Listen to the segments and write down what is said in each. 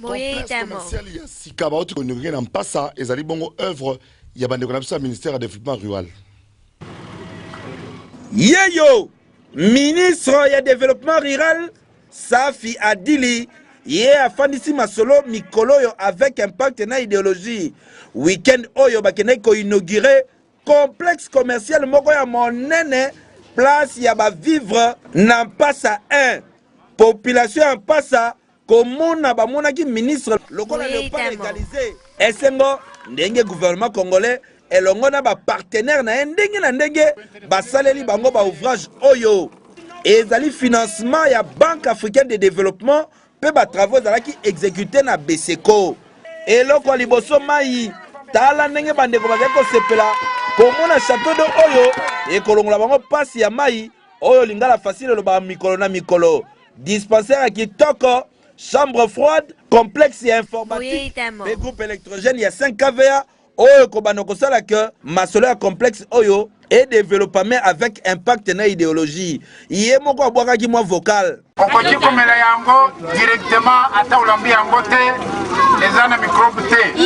Complexe commercial ya sika bauti koinaugurer na Mpasa ezali bongo œuvre ya bandeko na biso ya ministère ya développement rural. Yeyo ministre ya développement rural Safi Adili ye afandisi masolo mikolo oyo avec impact na idéologie. Week-end oyo bakendaki koinaugurer complexe commercial moko ya monene, place ya bavivre na Mpasa 1. Population ya Mpasa komona bamonaki ministre lokola léopard égalisé. Esengo ndenge gouvernement congolais elongo na bapartenaire na ye ndenge na ndenge basaleli bango baouvrage oyo ezali financement ya Banque africaine de développement, mpe batravaux ezalaki exécuté na BCECO. Eloko ya liboso, mai. Tala ndenge bandeko bazali kosepela komona château d'eau oyo ekolongola bango mpasi ya mai, oyo lingala facile elobaka mikolo na mikolo. Dispensaire ya kitoko, chambre froide, complexe ya informatique mpe groupe électrogène ya 5 kVA oyo ekobanda kosala ke masolo ya complexe oyo edéveloppame avec impact na idéologie. Ye moko abwakaki mwa vocal. Okoki komela yango directement, ata olambi yango te, eza na microbe te.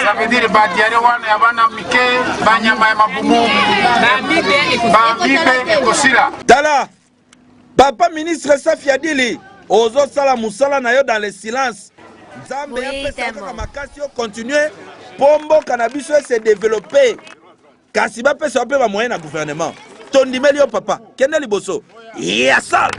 Ça veut dire badiarrhée wana ya bana mike, banyama ya mabumu, baamibe ekosila. Tala, papa ministre Safi Adili, ozosala mosala na yo dans le silence. Nzambe apesa kaka makasi yo continue mpo mboka na biso ese développe, kasi bapesa yo mpe bamoyen na gouvernement. Tondimeli yo papa, kende liboso ya sal.